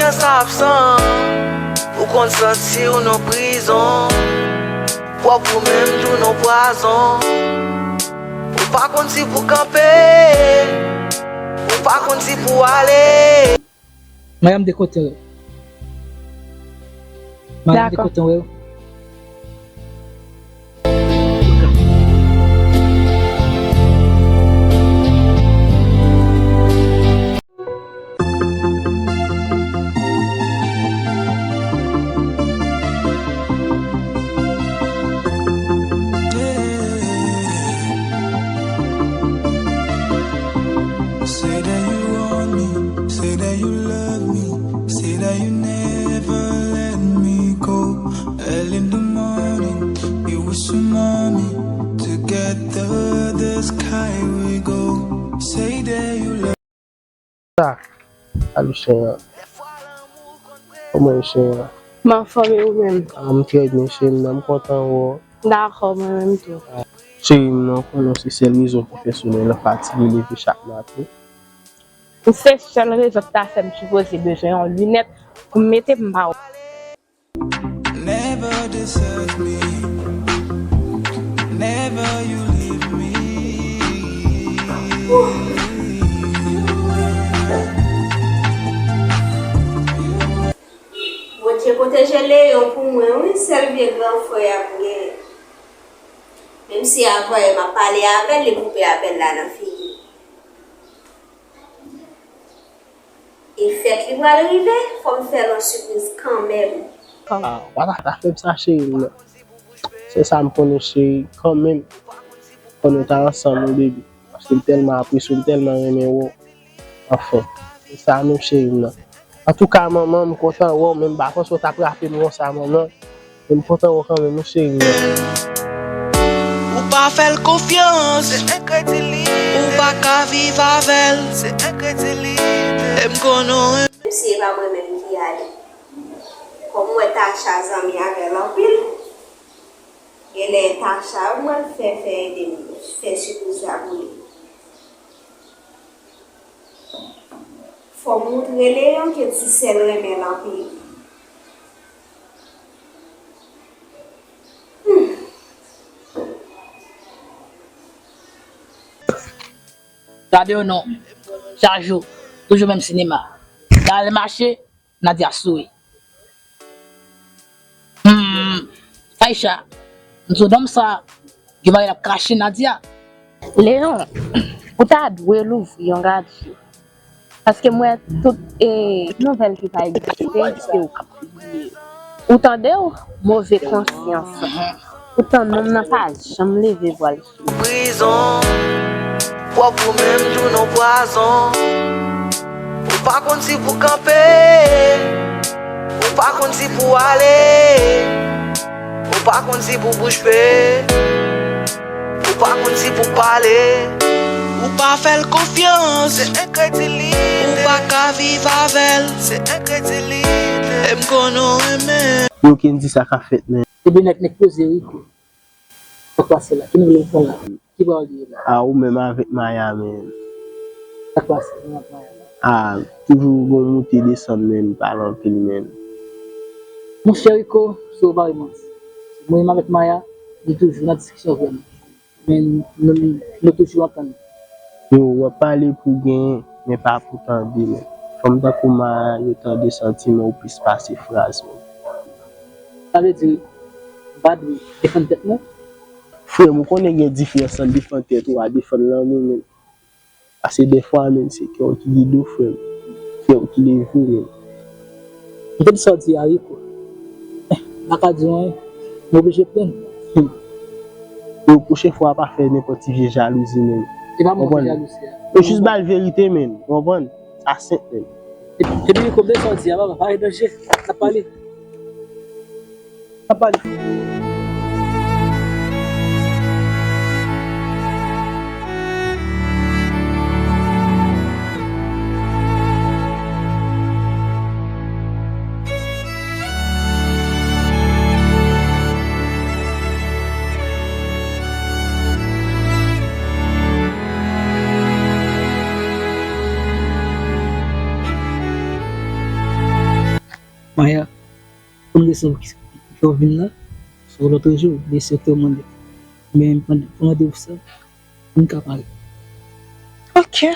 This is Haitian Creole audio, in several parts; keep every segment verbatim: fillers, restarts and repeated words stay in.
Sa absan, ou konn santi w nan prizon. Pwòp ou menm tou nan pwazon. Ou pa konn si pou kanpe, ou pa konn si pou ale. Madanm de kote w. Madanm de kote w. Say that you want me, say that you love me, say that you never let me go. Early in the morning, you whisper mommy, together the sky we go. Say that you love Sa, alo chè an. Kòman w ye chè an? M anfòm e ou menm? Ah, m trè byen cheri m nan, m kontan wè w. Dakò, mwen menm tou. Cheri m nan, ou konnen se sèl rezon ki fè solèy lan fatige leve chak maten. Se sèl rezon ki ta fè m sipoze bezwen yon linèt pou m mete m pa wè. Never desert me. Never you leave me. Bondye pwoteje Leyon pou mwen, wi, sèl vye gran frè a m genyen. Menm si a vwayè m ap pale avè l, li koupe apèl la nan figi. E fèt li pral rive, fò m fè l yon sipriz kanmenm. Ah, w pa ta fè m sa, cheri m nan. Se sa m konnen, cheri, kanmenm. Fò nou ta ansanm, wi, baby. Paske m tèlman apresye w, m tèlman renmen wè w. Anfen, se sa menm, cheri m nan. Antouka, manman, m kontan wè w, men m pa panse w t ap raple m konsa, manman. Men m kontan wè w kanmenm, wi, cheri m nan. Ou pa fè l konfyans. Se enkredilite. Ou pa ka viv avè l. Se enkredilite. E m konnen w renmen. Menm si e pa mwen menm ki ale. Kòm m wè Tacha zanmi avè l anpil, genlè Tacha mwen fè, fè ede m fè sipriz la pou li. Fò m moutre Leyon ke Ti Sèl renmen l anpil. Hmm. Gade yo non. Chak jou, toujou menm sinema. Gade mache, Nadia souri. Hmm, Aïcha, m sou nonm sa, gen bagay l ap kache Nadia. Leyon, ou ta dwe louvri yon radyo. Paske m wè tout, e, nouvèl ki pa egziste, se ou k ap pibliye. Ou tande w? Move konsyans. Poutan nonm nan pa janm leve vwa l sou ou. Prizon, pwòp ou menm tou nan pwazon. Ou pa konn si pou kanpe, ou pa konn si pou ale, ou pa konn si pou bouch pe, ou pa konn si pou pale. Ou pa fè l konfyans, se enkredilite. Ou pa ka viv avè l, se enkredilite. E m konnen w renmen. Yo, Kendy, sa k ap fèt, men. Ebyen, nèg, nèg poze, wi. Sa k pase la? Ki nouvèl ou fè la? Ki bò w ye la? A, ou menm avèk Maya, men. Sa k pase? Ou menm avèk Maya la? A, toujou gon moute desann, men, pale anpil, men. Monchè Rico, se ou pa ri manti. Mwen menm avèk Maya, nou toujou nan diskisyon vrèman. Men nou, nou, nou toujou antann. Yo, w ap pale pou genyen, men pa pou tande, men. Fanm tankou Maya, yo tande santiman w plis pase fraz, men. Sa vle di, m pa dwe defann tèt mwen? Frè m, ou konnen gen diferans ant defann tèt ou a defann lanmou, men. Paske dèfwa, men, se kè w ki gide w, frè m. Kè w ki leve w, men. M tande sa w di a, Rico. M pa ka di w anyen. M oblije pran l. Hmm. Yo, pwochen fwa, pa fè nenpòt ti vye jalouzi, men. E pa mwen ki jalouzi a. Yo jis ba l verite, men. Ou konprann? Sa senp, men. Epi, epi, Rico, m tande sa w di a, papa, pa gen danje. N ap pale. N ap pale. Maya, pou n rezon ki fè w vin la, se yon lòt jou, byen si w te mande. Men pou randevou sa, pou n ka pale. Ok.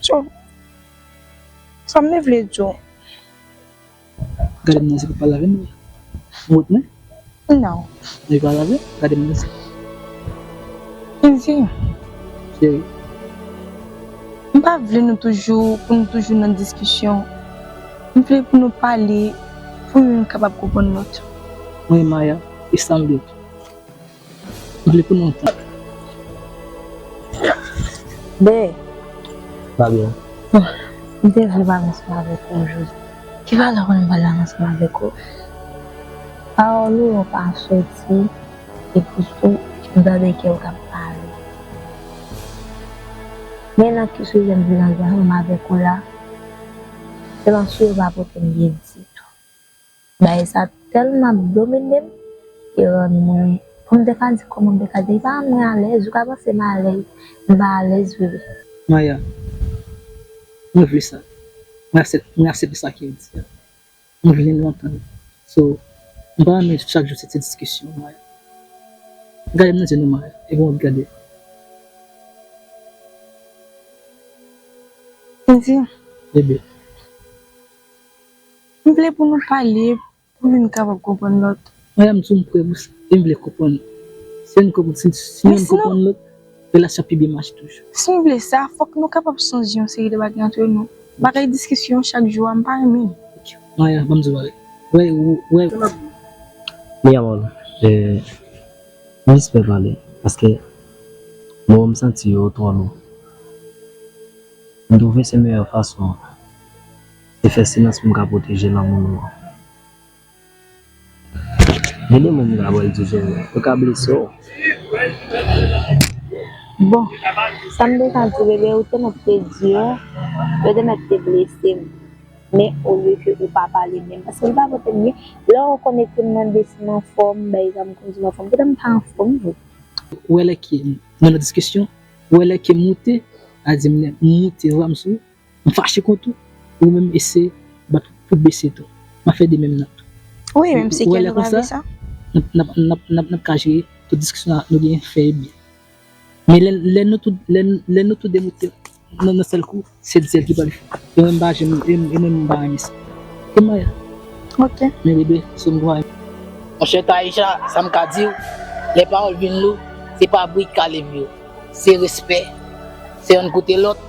So, sa m te vle di w. Gade m nan zye pou pale avè m. Ou wont mwen? Non. Ou pale avè m? Gade m nan zye. Kenzie, Cheri, m pa vle nou toujou, pou nou toujou nan diskisyon. M vle pou nou pale, pou youn kapab konprann lòt. Mwen Maya, e sa m vle tou. M vle pou nou antann. Ben, Pa byen. M te vle pale ansanm avèk ou jodi. Ki valè w konnen m pale ansanm avèk ou? Pawòl ou yo pa soti, epi tou, m tande kè w k ap pale. Men nan ki sijè m vle antre ansanm avèk ou la, se paske yo pa pote m byen ditou. Bagay sa tèlman ap domine m, e rann mwen, pou m te ka di kòman m te ka di, e pa rann mwen alèz, ou ka panse m alèz, m pa alèz, bebe. Maya, mwen vle sa. Mwen aksepte, mwen aksepte sa ke w di a. Mwen vle nou antann. So, m pa renmen chak jou se ti diskisyon, Maya. Gade m nan zye non, Maya, e bon w ap gade. Kenzie, Bebe, m vle pou nou pale, pou youn kapab konprann lòt. Maya, m di w m prè pou sa. E m vle konprann. Si youn konprann, si, si youn konprann lòt, relasyon pi byen mache toujou. Si nou vle sa, fòk nou kapab chanje yon seri de bagay antre nou. Bagay diskisyon chak jou a, m pa renmen. Maya, ban m di w bagay. Wè, wè. Mi amor, eh, m jis fè pale, paske mo m santi yo twò lou. M twouve se meyè fason an, se fè silans pou m ka pwoteje lanmou nou an. Gen de moun m ka pral di jere, yo ka blese w. Bon, sa m te ka di, bebe, ou te mèt te di yo, yo te mèt te blese m. Men olye ke ou pa pale menm, paske li pa pote m byen. Lè w konnen ke m nan de si m anfòm, bay sa m konn di m anfòm, poutèt m pa anfòm vre. Ou wè lè ke nou nan diskisyon, ou wè lè ke m moute, a di m lè m moute vwa m sou ou, m fache kont ou, ou menm eseye bat pou bese tou. M ap fè de menm nan tou. Wi, menm si kè nou pa vle sa. N ap, n ap, n ap, n ap, n ap ka jere tout diskisyon nou gen fè e byen. Men lè, lè nou tou, lè, lè nou tou de moute nan, nan sèl kou, se di sèl ki pral fè. E mwen m pa janm, e, e mwen m pa renmen sa. E Maya. Ok. Men bebe, se m kwa. Monchè Taïcha, sa m ka di w, lè pawòl vin lou, se pa bri k ka leve yo. Se respè, se yonn koute lòt,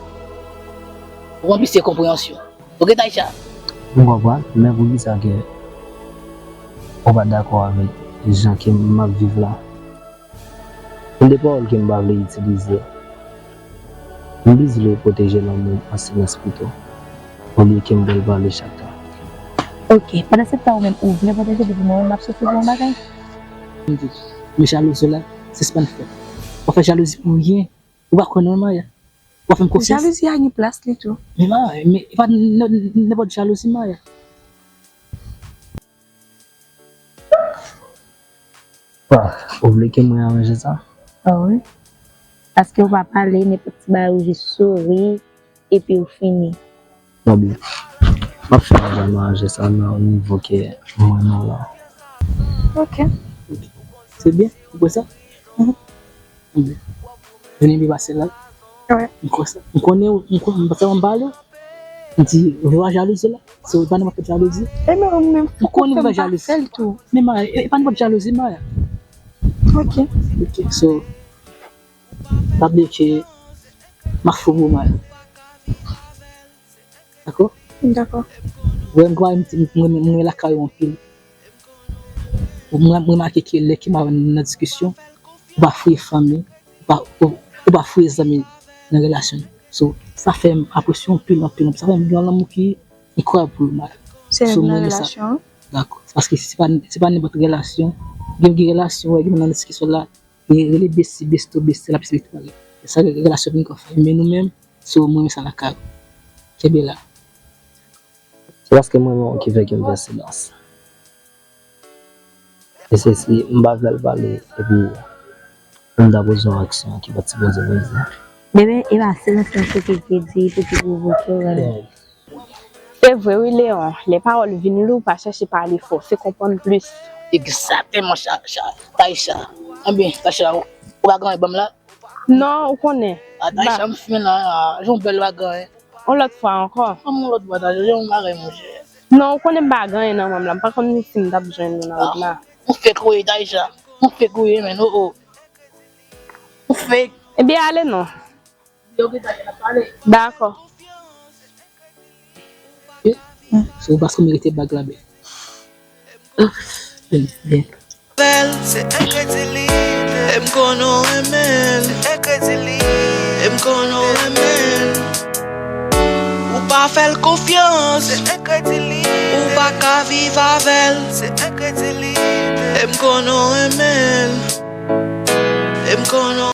ou anplis se konpreyansyon. Ok Taïcha? M konprann, men poukisa ke ou pa dakò avèk jan ke m ap viv la? Gen de pawòl ke m pa vle itilize. M plis vle pwoteje lanmou m an silans pito, olye ke m pral pale chak tan. Ok, pandan se tan ou menm ou vle pwoteje, depi mwen menm m ap soufri pou yon bagay. M di, men jalouzi la, sispann fè. W ap fè jalouzi pou ryen. Ou pa kwè non, Maya? W ap fè m konfyans? Jalouzi a gen plas li tou. Men Maya, men e pa n-, n-, nenpòt jalouzi, Maya. Ah, ou vle ke mwen aranje sa? Oh wi. Paske ou pa pale, nenpòt ti bagay ou jis souri, epi ou fini. Bon, byen. M ap fè yon jan manje sa nan nivo ke mwen nan la. Ok. Se byen, ou kwè sa? Bon, byen. Jounen byen pase la. Wi. M kwè sa. M konnen ou, m konnen, m pa sa m pale. M di, vwa jalouzi la. Se ou pa nan jalouzi. E men ou menm M konnen ou pa fè m pa jalouzi. Fè l tou. Men Maya, e pa nenpòt jalouzi, Maya. Ok. Ok, so, pa bliye ke m ap fou pou Maya. Dakò? Dakò. Wè, m kwè m, m, m, m renmen lakay ou anpil. Mwen, mwen remake ke lè ke m avè w nan diskisyon, ou pa fouye fanmi, ou pa, ou, ou pa fouye zanmi nan relasyon nou. So, sa fè m apresye w anpil, anpil, anpil. Sa fè m gen yon lanmou ki enkwayab pou ou, Maya. Se So, menm mwen nan renmen sa. Relasyon an. Dakò. Paske se pa, se pa nenpòt relasyon. Gen, gen relasyon, wè, gen nan diskisyon la. Gen rele besti, besto, besti, la plis besti pale. E sa, relasyon vin konfèy. Men nou menm, so, mwen renmen sa lakay ou. Kenbe la. Se paske mwen menm ki fè ke m fè silans. E se si m pa vle l pale, epi m ta poze yon aksyon ki pa t sipoze poze. Bebe, e pa silans lan se ki te di pou ki pwovoke w, wè. Se vre wi, Leon. Lè pawòl vin lou, pa chèche pale fò, se konprann plis. Egzakteman, Cha, Cha, Taïcha. Ebyen, Taïcha, ou, ou pa gen anyen ban m la? Non, ou konnen. A, Taïcha, m fin la, a, jan w bèl, ou pa gen anyen. Yon lòt fwa ankò. Kòman yon lòt fwa, Taïcha, jan w bagay, monchè? Non, ou konnen m pa gen anyen nan men m la, m pa konn si m t ap jwenn ou nan wout la. Ou fake ou ye, Taïcha. Ou fake ou ye, men, o, o. Ou fake. Ebyen, ale non. Dakò. Eh, hmm, se ou paske w merite bag la, byen. Ah, byen, byen. Bèl, se enkredilite. E m konnen w renmen l. Se enkredilite. E m konnen w renmen l. Ou pa fè l konfyans. Se enkredilite. Ou pa ka viv avè l. Se enkredilite. E m konnen w renmen l. E m konnen